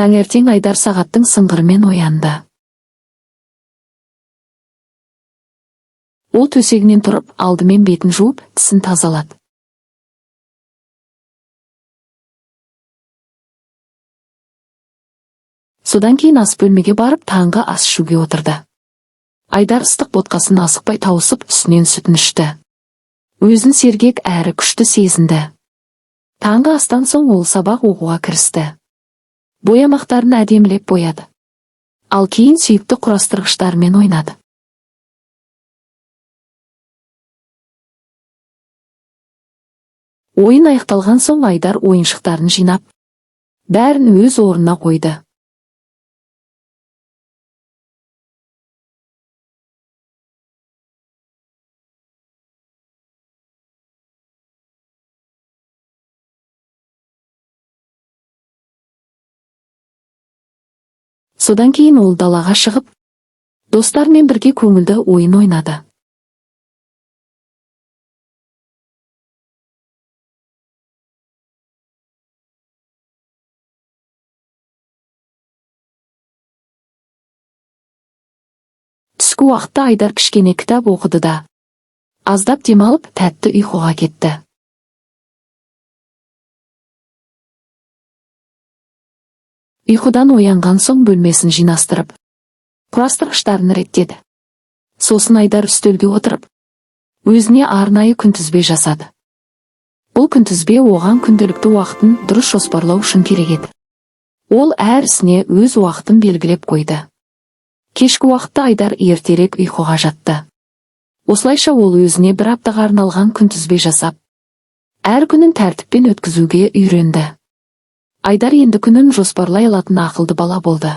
Таңертең Айдар сағаттың сыңғырымен оянды. Ол төсегінен тұрып, алдымен бетін жуып, тісін тазалады. Содан кейін ас бөлмеге барып, таңғы ас ішуге отырды. Айдар ыстық ботқасын асықпай тауысып, үстінен сүтін ішті. Өзін сергек әрі күшті сезінді. Таңғы астан соң ол сабақ оқуға кірісті. Боямақтарын әдемілеп бояды. Ал кейін сүйікті құрастырғыштарымен ойнады. Ойын аяқталған соң Айдар ойыншықтарын жинап, бәрін өз орнына қойды. Содан кейін ол далаға шығып, достарымен бірге көңілді ойын ойнады. Түскі уақытта Айдар кішкене кітап оқыды да, аздап демалып, тәтті ұйқыға кетті. Ұйқыдан оянған соң бөлмесін жинастырып, құрастырғыштарын реттеді. Сосын Айдар үстелге отырып, өзіне арнайы күнтізбе жасады. Бұл күнтізбе оған күнделікті уақытын дұрыс жоспарлау үшін керек еді. Ол әр ісіне өз уақытын белгілеп қойды. Кешкі уақытта Айдар ертерек ұйқыға жатты. Осылайша ол өзіне бір аптаға арналған күнтізбе жасап, әр күнін тәртіппен өткізуге үйренді. Айдар енді күнін жоспарлай алатын ақылды бала болды.